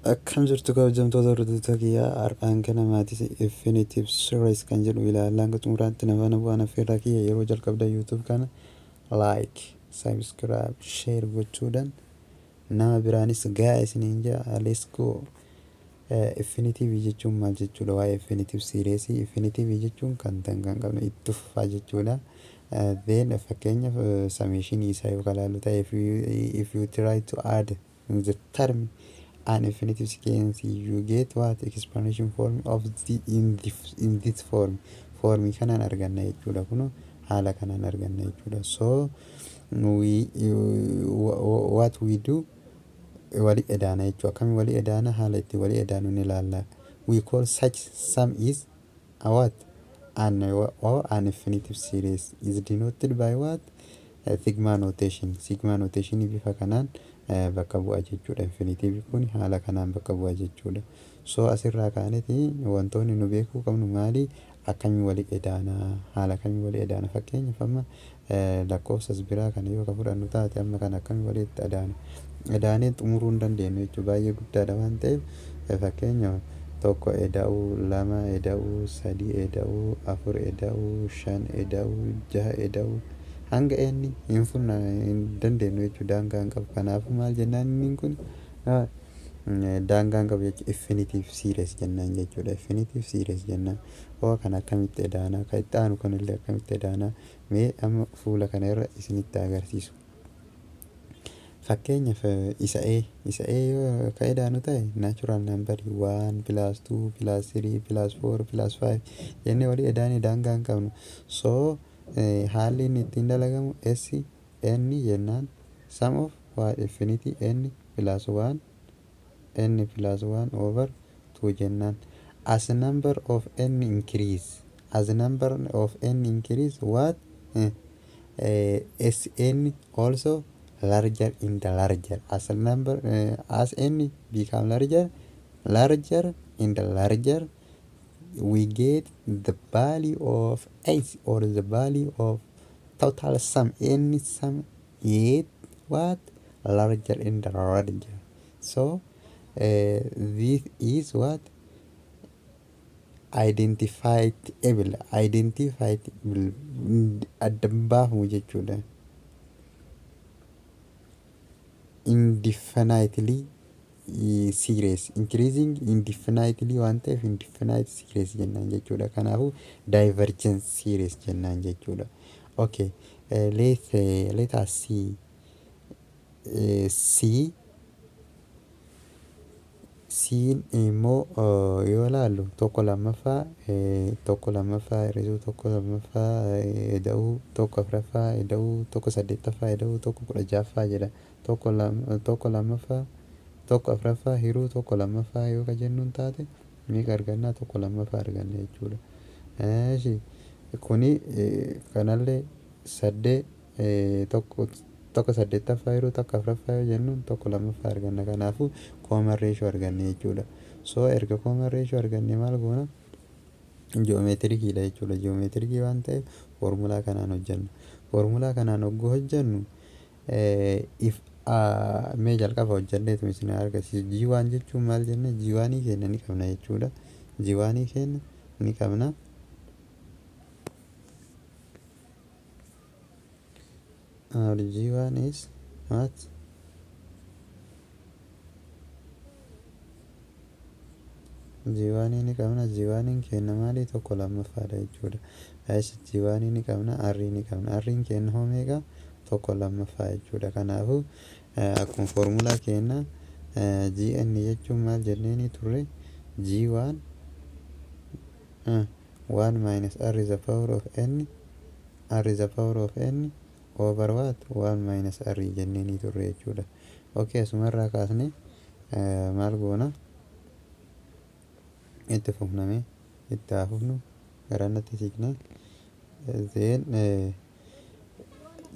Akkam jirtu kabajamtoota hordoftoota kiyyaa? Har'aan kana maatii Infinitive Series kan jedhu ilaallaa. Hanga xumuraatti nama bu'aan affeerraa kiyya. Yeroo jalqabda YouTube kana like, subscribe, share gochuudhaan nama biraanis gahaa isiniin jedha. Let's go. Infinitive jechuun maal jechuudha? Waa'ee Infinitive Series, Infinitive jechuun kan tan kan qabne itti fufaa jechuudha. Then fakkeenyaaf summation isaa yoo ilaallu ta'e, if you try to add the term an infinitive sequence, you get what? Expansion form of the in this form. Formii kanaan arganna jechuudha. Kun haala kanaan arganna jechuudha. So we what we do, wali edaana jechuudha. Akkami wali edaana? Haala itti wali edaanu ni ilaalla. We call such sum is a what? An or an infinitive series is denoted by what? Sigma notation. Sigma notation bifa kanaan bakka bu'a jechuudha. Infinitive kun haala kanaan bakka bu'a jechuudha. So asirraa kaaneti wantoonni nu beekuu qabnu maali? Akkamii wali edaanaa? Haala kamii wali edaana? Fakkeenyaaf amma lakkoofsa biraa kana yoo ka fudhannu taate, amma kana akkamii walitti edaana? Edaanee xumuruu hin dandeenyu jechuudha. Baay'ee guddaadha waan ta'eef, fakkeenyaaf tokko eda'uu lama eda'uu sadii eda'uu afur eda'uu shan eda'uu jaha eda'uu hanga inni hin funna hin dandeenyu jechuudha. Daangaa hin qabu. Kanaafuu maal jennaan? Inni kun daangaa hin qabu jechuudha. Infinitive series jennaan jechuudha. Infinitive series jennaan. Hoo kana akkamitti edaanaa? Kan itti aanu kanallee akkamitti edaanaa? Mee amma fuula kana irra isinitti agarsiisu. Fakkeenyaaf isa A yoo ka edaanu ta'e, natural number 1 plus 2 plus 3 plus 4 plus 5 jennee walii edaanii daangaa hin qabnu. So haalli inni ittiin dalagamu S n jennaan sum of what? Infinity n plus 1 n plus 1 over 2 jennaan. As number of n increase, as number of n increase, what? Sn also larger in the larger. As a number as n become larger, larger in the larger, we get the value of s or the value of total sum, any sum it what? Larger in the larger. So this is what? Identifiable, identifiable, adda baafamu jechuudha. Indefinitely series, increasing indefinitely waan ta'eef, indefinite series jennaan jechuudha. Kanaafuu divergence series jennaan jechuudha. Okay, let us see C. C'n immoo yoo ilaallu, tokko lammaffaa, tokko lammaffaa hir'isuu tokko lammaffaa ida'uu tokko afuraffaa ida'uu tokko saddeettaffaa ida'uu tokko 16ffaa jedha. Tokko lammaffaa, tokko afuraffaa hiruu tokko lammaffaa yoo ka jennuun taate, meeqa argannaa? Tokko lammaffaa arganna jechuudha. Kuni kanallee saddeet, tokko, tokko saddeettaffaa hiruu tokko afuraffaa yoo jennuun, tokko lammaffaa arganna. Kanaafuu common ratio arganne jechuudha. So erga common ratio arganne maal goona? Geometriciidha jechuudha. Geometricii waan ta'eef foormulaa kanaan hojjenna. Foormulaa kanaan hogguu hojjennu, if mee jalqaba hojjenneetu isin agarsiisu. G1 jechuun maal jenne? G1 keenya ni qabna jechuudha. G1 keenya ni qabna. Our G1 is what? G1 ni qabna. G1 keenya maali? Tokko lammaffaadha jechuudha. G1 ni qabna, R ni qabna. R keenya hoo meeqa? Tokko lammaffaa jechuudha. Kanaafuu akkuma foormulaa keenya GN jechuun maal jenneeni turre? G1 1 minus R is the power of n, R is the power of n over what? 1 minus R jenneeni turre jechuudha. Okay, asumarraa kaasne maal goona? Itti fufname, itti haa fufnu, garanatti siqne. Then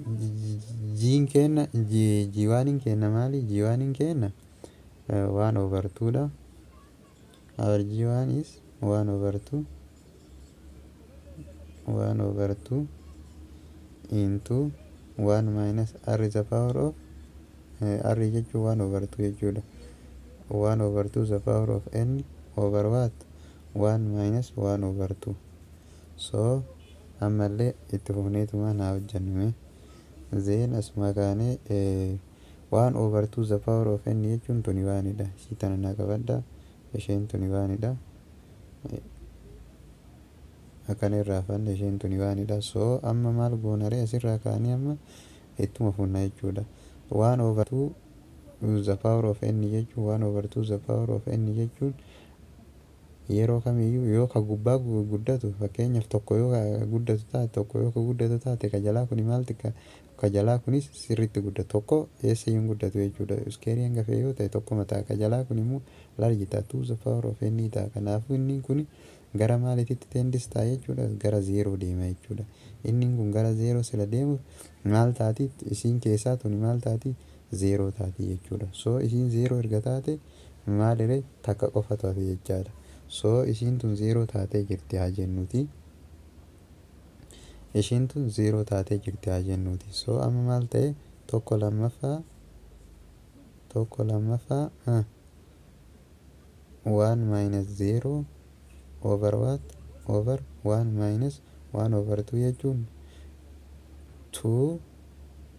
G'n kenna, G1 kenna maali? G1 kenna 1 over 2 dha. Our G1 is 1 over 2, 1 over 2 into 1 minus R is the power of R jechuun 1 over 2 jechuudha. 1 over 2 the power of n over what? 1 minus 1 over 2. So ammallee itti fufneetumaan haa hojjennume. Then asuma kaanee 1 over 2 the power of n jechuun tuni waanidha. Ishii tana naa qabadha. Isheen tuni waanidha. Akkana irraa fanne, isheen tuni waanidha. So amma maal goonaree? Asirraa kaanee amma ittuma funna jechuudha. 1 over 2 the power of n jechuun, 1 over 2 the power of n jechuun, yeroo kamiyyuu yoo ka gubbaa guddatu, fakkeenyaaf tokko yoo ka guddatu taate, tokko yoo ka guddatu taate, ka jalaa kuni maal xiqqa? Ka jalaa kunis sirriitti guddatu. Tokko eessayyuu hin guddatu jechuudha. Square hanga fe'e yoo ta'e tokko mataa. Ka jalaa kun immoo large ta'a, 2 the power of n ta'a. Kanaafuu inni kun gara maaliititti tends ta'a jechuudha? Gara zeeroo deema jechuudha. Inni kun gara zeeroo sila deemu maal taati? Isiin keessaa tuni maal taati? Zeeroo taati jechuudha. So isiin zeeroo erga taate maaliree? Takka qofatu hafe jechaadha. So isiin tun zeeroo taatee jirti haa jennuuti. Ishiin tun zeeroo taatee jirti haa jennuuti. So amma maal ta'e? Tokko lammaffaa, tokko lammaffaa one minus zero over what? Over one minus one over two jechuun two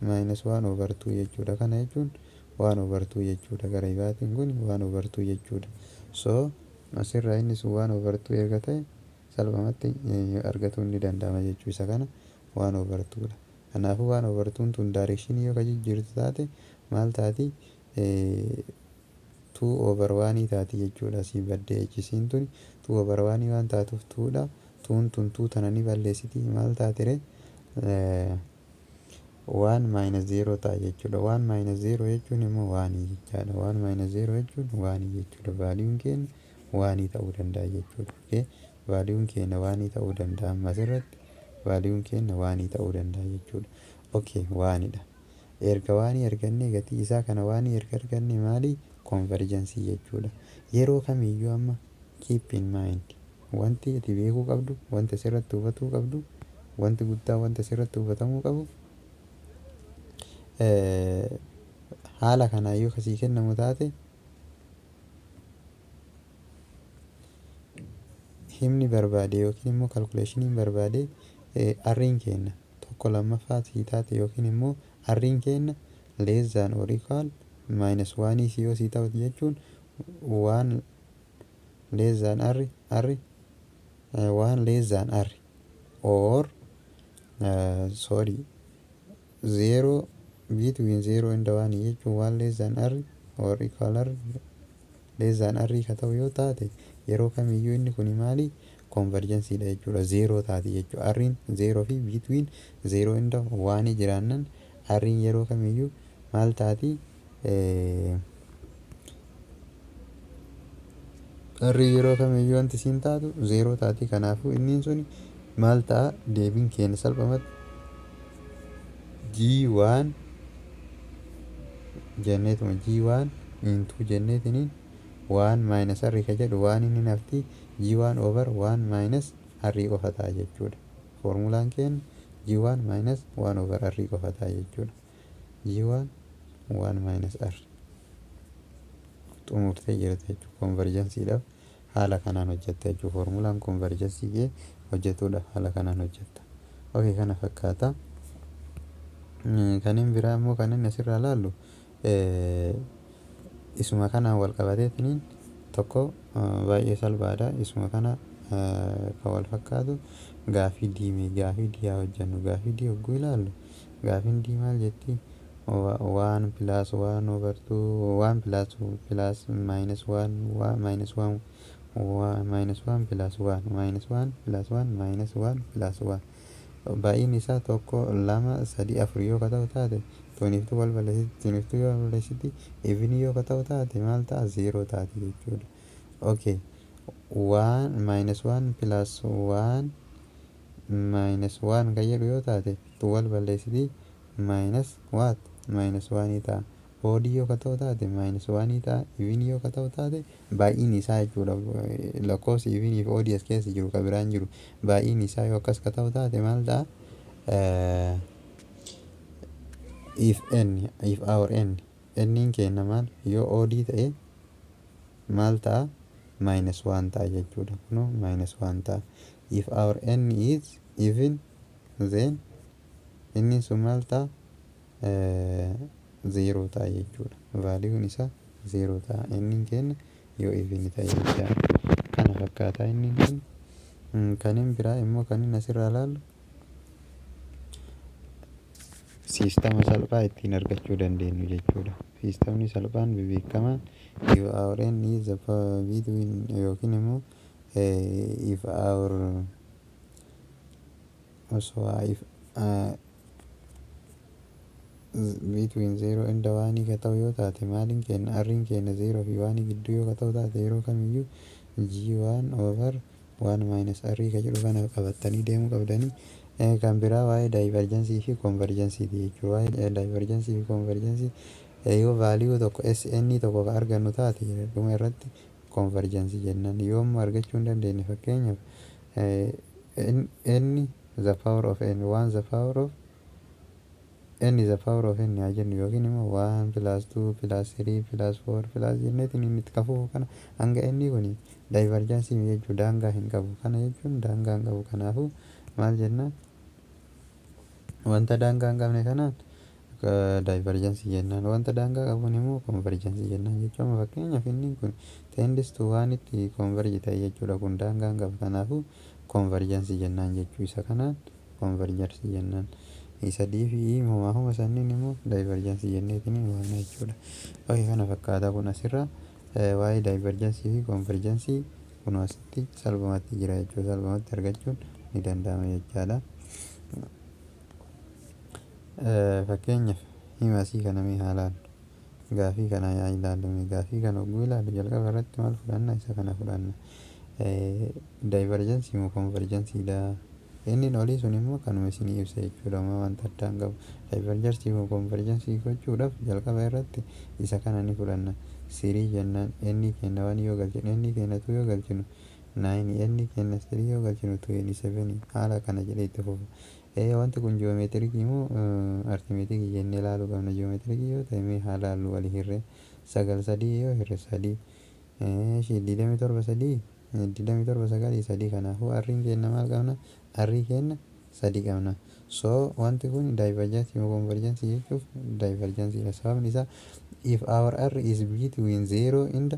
minus one over two jechuudha. Kana jechuun one over two jechuudha. Gara ibaatiin kun one over two jechuudha. So asirraa inni sun one over two erga ta'e, salphumatti argatuun ni danda'ama jechuu. Isa kana one over two dha. Kanaafuu one over two tun direction yoo ka jijjiirtu taate maal taati? Two over one taati jechuudha. Asii baddee echisiin tuni two over one waan taatuuf twodha. Twon tun two tana ni balleessiti. Maal taatire? One minus zero ta'a jechuudha. One minus zero jechuun immoo one jechaadha. One minus zero jechuun one jechuudha. Valueun keenya one ta'uu danda'a jechuudha. Okay, valueun keenya one ta'uu danda'a. Amma asirratti valueun keenya one ta'uu danda'a jechuudha. Okay, onedha. Erga one argannee, gatii isaa kana one erga arganne, maali? Convergence jechuudha. Yeroo kamiyyuu amma keep in mind, wanti ati beekuu qabdu, wanti asirratti hubatuu qabdu, wanti guddaa wanti asirratti hubatamuu qabu, haala kanaan yoo kasii kennamu taate, himni barbaade yookiin immoo calculationiin barbaade, Riin keenya tokko lammaffaa sii taate yookiin immoo Riin keenya less than or equal minus one yoo sii ta'u jechuun one less than r, r one less than r or sorry, zero, between zero and one jechuun one less than r or equal r, less than r ka ta'u yoo taate, yeroo kamiyyuu inni kun maali? Convergenceedha jechuudha. Zeeroo taati jechuudha. Riin zeeroo fi between zero and one jiraannan, Riin yeroo kamiyyuu maal taati? Riin yeroo kamiyyuu wanti isiin taatu zeeroo taati. Kanaafuu inni suni maal ta'a? Deebiin keenya salphumatti G1 jenneetuma, G1 into jenneetiniin one minus r ka jedhu waan inni nafti G1 over 1 minus r qofa ta'a jechuudha. Foormulaan keenya G1 minus 1 over r qofa ta'a jechuudha. G1 1 minus r xumurtee jirta jechuudha. Convergenceedhaaf haala kanaan hojjetta jechuudha. Foormulaan convergence kee hojjetuudhaaf haala kanaan hojjetta. Okay, kana fakkaata. Kanneen biraa immoo kan inni asirraa laallu isuma kanaan wal qabateetiniin tokko baay'ee salphaadha. Isuma kana kan wal fakkaatu gaafii diimee, gaafii D haa hojjennu. Gaafii D hogguu ilaallu, gaafiin D maal jetti? One plus one over two, one plus plus minus one, minus one, minus one plus one, minus one plus one, minus one plus one, baay'inni isaa tokko, lama, sadi, afur yoo ka ta'u taate, tuniiftuu wal balleessiti, tuniiftuu yoo wal balleessiti, even yoo ka ta'u taate maal ta'a? Zeeroo taati jechuudha. Okay, one minus one plus one minus one kan jedhu yoo taate, tun wal balleessiti, minus what? Minus one ta'a. Odd yoo ka ta'u taate minus one ta'a. Even yoo ka ta'u taate, baay'inni isaa jechuudha, lakkoofsi evenii fi odd as keessa jiru ka biraan jiru, baay'inni isaa yoo akkas ka ta'u taate maal ta'a? If n, if our n, nniin keenya maal yoo odd ta'e, Maal ta'a? Minus 1 ta'a jechuudha. Kunoo minus 1 ta'a. If our n is even, then inni sun maal ta'a? Zero ta'a jechuudha. Valueun isaa zero ta'a inni keenya yoo even ta'e jechaadha. Kana fakkaataa inni kun. Kanin biraa immoo kan inni asirraa ilaallu siistama salphaa ittiin argachuu dandeenyu jechuudha. Siistamni salphaan beekamaan if our n is the between yookiin immoo if our osoo if between zero and one ka ta'u yoo taate, maaliin kenna, r'n keenya zero fi one gidduu yoo ka ta'u taate, yeroo kamiyyuu g one over one minus r ka jedhu kana qabattanii deemuu qabdanii. Kan biraa waa'ee divergence fi convergenceeti jechuudha. Waa'ee divergence fi convergence, yoo value tokko sn tokko ka argannu taate, dhuma irratti convergence jennaan. Yoo immoo argachuu hin dandeenye, fakkeenyaaf n the power of n, one the power of n is the power of n haa jennu, yookiin immoo 1 plus 2 plus 3 plus 4 plus jenneetiin inni itti kafuuf kana hanga inni kun divergence jechuu daangaa hin qabu. Kana jechuun daangaa hin qabu. Kanaafuu maal jenna? Wanta daangaa hin qabne kanaan divergence jennaan, wanta daangaa qabuun immoo convergence jennaan jechuudha. Fakkeenyaaf inni kun tends to one itti converge ta'e jechuudha. Kun daangaa hin qabu, kanaafuu convergence jennaan jechuu. Isa kanaan convergence jennaan. Isa d fi e homaa homa sanniin immoo divergence jenneetiin waamna jechuudha. Okay, kana fakkaataa kun asirra waa'ee divergence fi convergence kun asitti salphumatti jira jechuudha. Salphumatti argachuun ni danda'ama jechaadha. Fakkeenyaaf hima asii kana mee haa ilaallu. Gaafii kana haa ilaallu. Gaafii kana hogguu ilaallu, jalqaba irratti maal fudhanna? Isa kana fudhanna. Divergence moo convergenceedha? Inni olii sun immoo kanuma isinii ibsa jechuudha. Homaa wanta addaa hin qabu. Divergence moo convergence gochuudhaaf jalqaba irratti isa kana ni fudhanna. Three jennaan, inni kenna one yoo galchinu, inni kenna two yoo galchinu nine, inni kenna three yoo galchinu 27, haala kana jedhee itti fufa. Wanti kun geometric moo arithmetic jennee ilaaluu qabna. Geometric yoo ta'e mee haa ilaallu. Walii hirree sagal sadii yoo hirre sadii, 27 sadii, 27 sagalii sadii. Kanaafuu r'n kenna maal qabna? R kenna sadii qabna. So wanti kun divergence moo convergence jechuuf divergence dha. Sababni isaa if our r is between zero and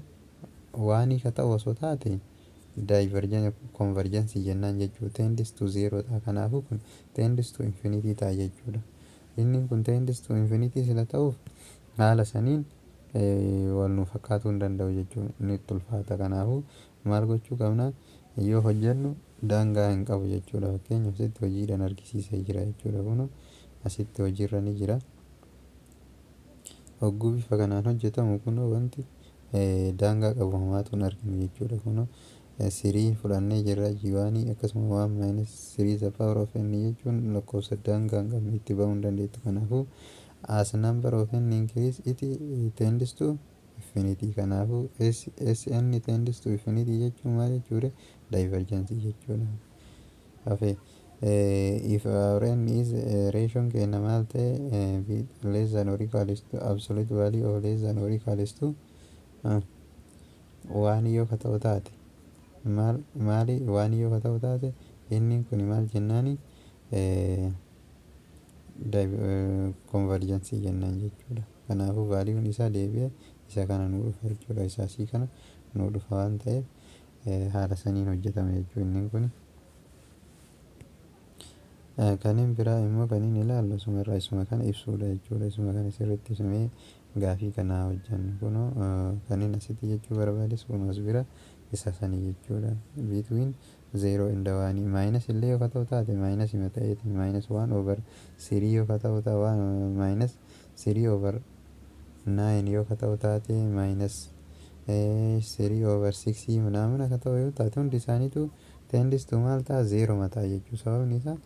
one ka ta'u osoo taate, divergence convergence jennaan jechuu. Tends to zero ta'a. Kanaafuu kun tends to infinity ta'a jechuudha. Inni kun tends to infinity sila ta'uuf haala saniin wal nu fakkaatuu hin danda'u jechuudha. Inni itti ulfaata. Kanaafuu maal gochuu qabna? Yoo hojjennu daangaa hin qabu jechuudha. Fakkeenyaaf asitti hojiidhaan argisiisee jira jechuudha. Kun asitti hojiirra ni jira. Hogguu bifa kanaan hojjetamu kun wanti daangaa qabu homaatu hin arginu jechuudha. Kun three fudhannee jirra, g one, akkasuma one minus three the power of n jechuun lakkoofsa daangaa hin qabne itti bahuu hin dandeettu. Kanaafuu as number of n increase, it tends to infinity. Kanaafuu sn tends to infinity jechuun maal jechuudha? Divergence jechuudha. Hafe if our n is ratio keenya maal ta'e, less than or equal to absolute value of less than or equal to one yoo ka ta'u taate, maal maali, one yoo ka ta'u taate, inni kun maal jennaani? Convergence jennaan jechuudha. Kanaafuu valueun isaa deebi'ee isa kana nuu dhufa jechuudha. Isa asii kana nuu dhufa waan ta'eef haala saniin hojjetama jechuudha inni kun. Kanin biraa immoo kanin ilaallu isumarraa isuma kana ibsuudha jechuudha. Isuma kana sirriitti ibsamee gaafii kana hojjennu. Kunoo kanin asitti jechuu barbaades kun as bira isa sanii jechuudha. Between zero and one, minus illee yoo ka ta'u taate, minus hima ta'eeti, minus one over three yoo ka ta'u taate, one minus three over nine yoo ka ta'u taate, minus three over six ምናምን ka ta'u yoo taate, hundi isaaniitu tends to maal ta'a? Zero mataa jechuu. Sababni isaa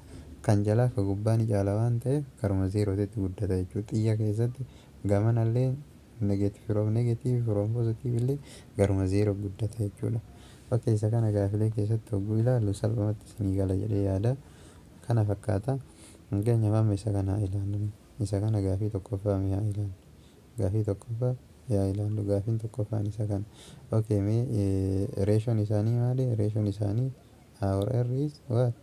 kan jalaa ka gubbaa ni caala waan ta'eef karuma zerootitti guddata jechuudha. Xiyya keessatti gamanallee negative from negative from positive illee garuma zero guddata jechuudha. Bakka isa kana gaafilee keessatti hogguu ilaallu salphumatti isinii gala jedhee yaada. Kana fakkaata. Fakkeenyaaf amma isa kana haa ilaallu. Isa kana gaafii tokkoffaa mee haa ilaallu. Gaafii tokkoffaa Yaa ilaallu, gaafiin tokkoffaan isa kana. Okay, mee ratioon isaanii maali? Ratioon isaanii, our r is what?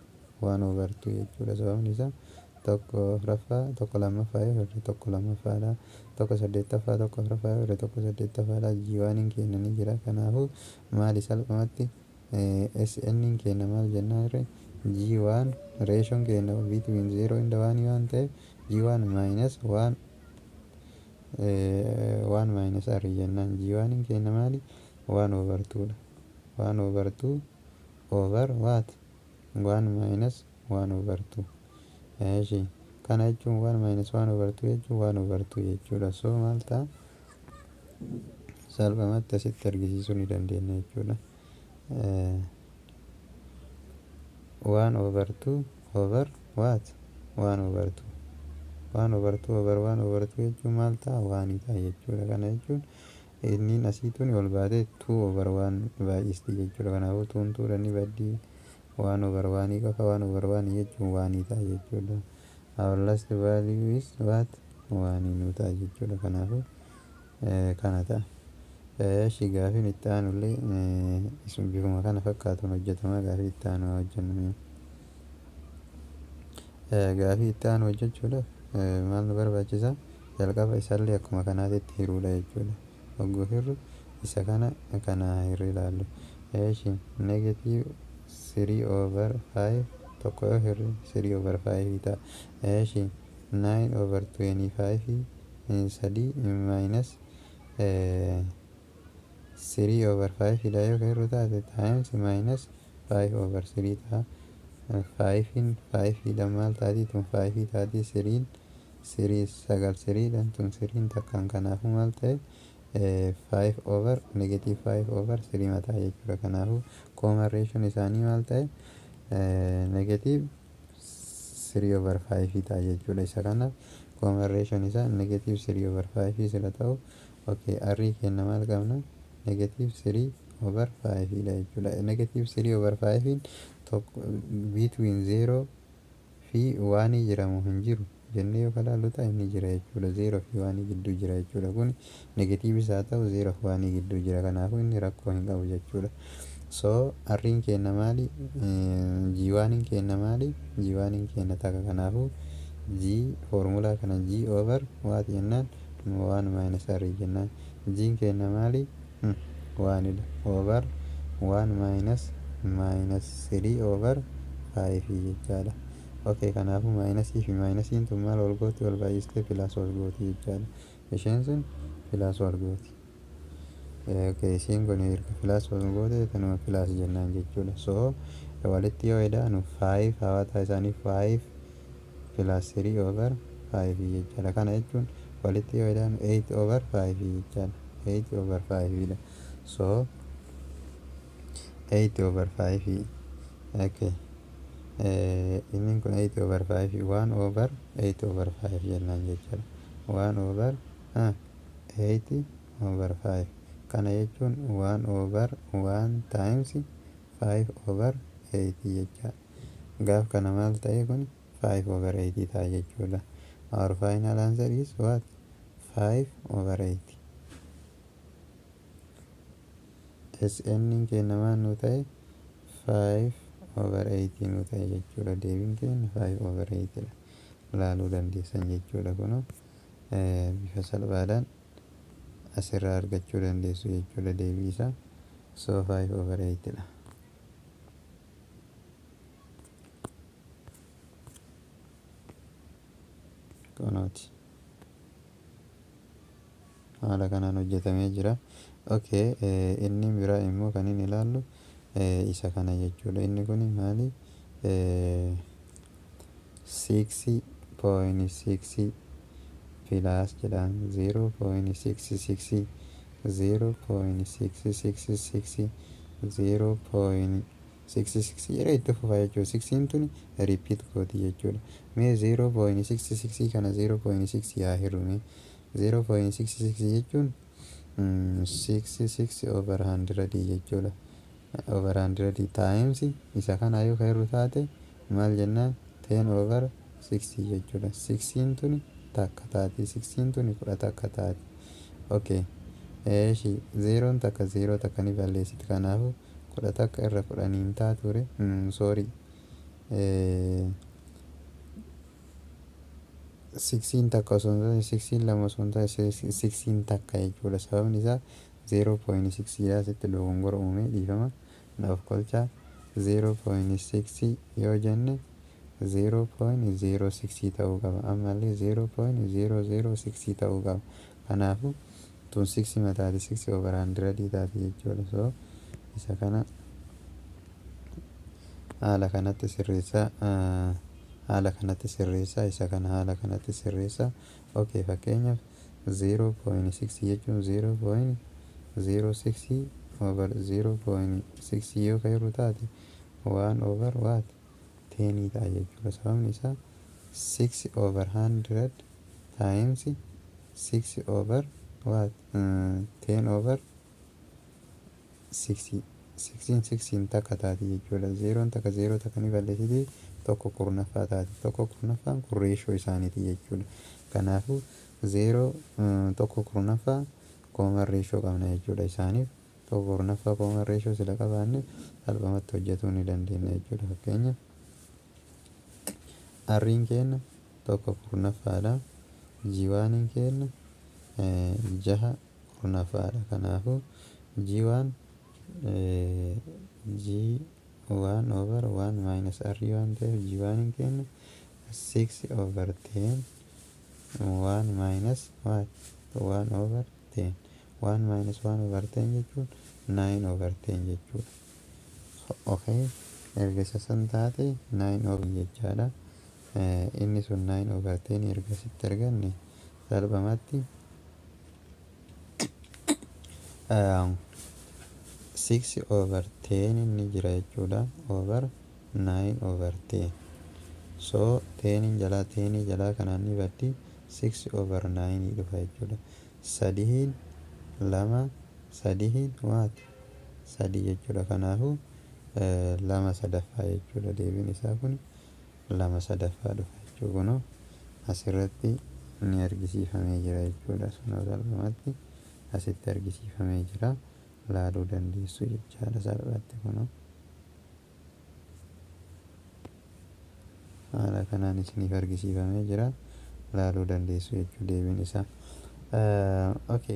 1 over 2 jechuudha. Sababni isaa tokko afuraffaa tokko lammaffaa yoo hirre tokko lammaffaadha. Tokko saddeettaffaa tokko afuraffaa yoo hirre tokko saddeettaffaadha. G1 kennanii jira. Kanaafuu maali, salphumatti SN kenna maal jennaa hirre? G1 ratioon kenna between 0 and 1 waan ta'eef, G1 minus 1, 1 minus r jennaan. G1 kenna maali? 1 over 2 dha. 1 over 2 over what? 1 minus 1 over 2. Eeshi, kana jechuun 1 minus 1 over 2 jechuun 1 over 2 jechuudha. So maal ta'a? Salphumatti asitti argisiisuu ni dandeenya jechuudha. 1 over 2 over what? 1 over 2. 1 over 2 over 1 over 2 jechuun maal ta'a? 1 ta'a jechuudha. Kana jechuun inni asiituun ol baatee 2 over 1 baay'isti jechuudha. Kanaafuu tuun tuudha ni baddii, 1 over 1 qofa. 1 over 1 jechuun 1 ta'a jechuudha. Our last value is what? 1 nu ta'a jechuudha. Kanaafuu kana ta'a. Eeshi, gaafiin itti aanullee bifuma kana fakkaatuun hojjetama. Gaafii itti aanu hojjennu. Gaafii itti aanu hojjechuudhaaf maal nu barbaachisa? Jalqaba isaallee akkuma kanaatitti hiruudha jechuudha. Hogguu hirru isa kana kana hirri ilaallu. Eeshi, negative 3 over 5 tokko yoo hirre 3 over 5 ta'a. Eeshi, 9 over 25 sadii minus 3 over 5 dha yoo hirru taate, times minus 5 over 3 ta'a. 5 5 dha maal taati? Tun 5 taati. 3 3 sagal 3 dha, tun 3 takkaan. Kanaafuu maal ta'e? 5 over negative 5 over 3 mataa jechuudha. Kanaafuu common ratioon isaanii maal ta'e? Negative 3 over 5 ta'a jechuudha. Isa kanaaf common ratioon isaa negative 3 over 5 sila ta'u, okay, r kenna maal qabna? Negative 3 over 5 dha jechuudha. Negative 3 over 5 tokko between 0 fi 1 jiramu hin jiru jennee yoo ilaallu ta'a, inni jira jechuudha. 0 fi 1 gidduu jira jechuudha. Kun negative isaa ta'u 0 fi 1 gidduu jira. Kanaafuu inni rakkoo hin qabu jechuudha. So r'n kenna maali? G1 kenna maali? G1 kenna takka. Kanaafuu G formulaa kana G over what jennaan? 1 minus R jennaan. G kenna maali? 1 dha. Over 1 minus minus 3 over 5 jechaadha. Okay, kanaafuu minusii fi minusiin tun maal wal gooti? Wal baay'istee plus wal gooti jechaadha. Isheen sun plus wal gooti. Okay, isiin kun erga plus wal goote tanuma plus jennaan jechuudha. So walitti yoo edaanu 5 hawwataa isaanii 5 plus 3 over 5 jechaadha. Kana jechuun walitti yoo edaanu 8 over 5 jechaadha. 8 over 5 dha. So 8 over 5, okay. Inni kun 8 over 5, 1 over 8 over 5 jennaan jechuudha. 1 over 8 over 5, kana jechuun 1 over 1 times 5 over 8 jecha. Gaaf kana maal ta'e? Kun 5 over 8 ta'a jechuudha. Our final answer is what? 5 over 8. SN keenya maal nu ta'e? 5 over 8 nu ta'e jechuudha. Deebiin keenya 5 over 8 dha. Laaluu dandeessan jechuudha. Kunoo bifa salphaadhaan asirraa argachuu dandeessu jechuudha deebii isaa. So 5 over 8 dha. Kunooti. Haala kanaan hojjetamee jira. Okay, inni biraa immoo kan inni ilaallu isa kana jechuudha. Inni kun maali? 6.6 plus jedhaan, 0.66, 0.666, 0.66 jedhee itti fufa jechuudha. Sixiin tuni repeat gooti jechuudha. Mee 0.66 kana 0.6 yaa hirrume. 0.66 jechuun 66 over 100 jechuudha. Over 100 times isa kana yoo hirru taate maal jennaan? 10 over 60 jechuudha. Sixiin tuni takka taati. Sixiin tuni 11 taati. Okay. Eeshi, zeeroon takka zeeroo takka ni balleessiti. Kanaafuu 11 irra 10n ta'a ture. Sorry, sixiin takka osoo hin taane, sixiin lama osoo hin taane, sixiin takka jechuudha. Sababni isaa 0.6dha. Asitti dogongora uume, dhiifama naaf kolchaa. 0.6 yoo jenne 0.06 ta'uu qaba. Ammallee 0.006 ta'uu qaba. Kanaafuu tun six mataati, six over hundredii taati jechuudha. So isa kana haala kanatti sirreessaa, haala kanatti sirreessaa, isa kana haala kanatti sirreessaa. Okay, fakkeenyaaf 0.6 jechuun 0.06 over 0.6 yoo ka jiru taate, 1 over what? 10 ta'a jechuudha. Sababni isaa 6 over 100 times 6 over what? 10 over 6. Sixiin sixiin takka taati jechuudha. Zeeroon takka zeeroo takka ni balleessiti, tokko kurnaffaa taati. Tokko kurnaffaan kun reeshoo isaaniiti jechuudha. Kanaafuu zeeroo tokko kurnaffaa common ratio qabna jechuudha isaaniif. Tokko kurnaffaa common ratio sila qabaanne salphumatti hojjetuu ni dandeenya jechuudha. Fakkeenyaaf Riin keenya tokko kurnaffaadha. G oneiin keenya jaha kurnaffaadha. Kanaafuu G1, G1 over 1 minus R waan ta'eef, G oneiin keenya 6 over 10 1 minus what? 1 over 10. 1 minus 1 over 10 jechuun 9 over 10 jechuudha. Okay, erga isa san taate 9 over jechaadha. Inni sun 9 over 10 erga sitti arganne, salphumatti 6 over 10 inni jira jechuudha, over 9 over 10. So 10 jalaa 10 jalaa kanaan ni baddi, 6 over 9 dhufa jechuudha. Sadiin lama, sadiin waati sadii jechuudha. Kanaafuu lama sadaffaa jechuudha. Deebiin isaa kun lama sadaffaa dhufa jechuudha. Kunoo asirratti ni argisiifamee jira jechuudha. Sunoo salphumatti asitti argisiifamee jira, laaluu dandeessu jechaadha salphatti. Kunoo haala kanaan isiniif argisiifamee jira, laaluu dandeessu jechuu deebiin isaa. Okay.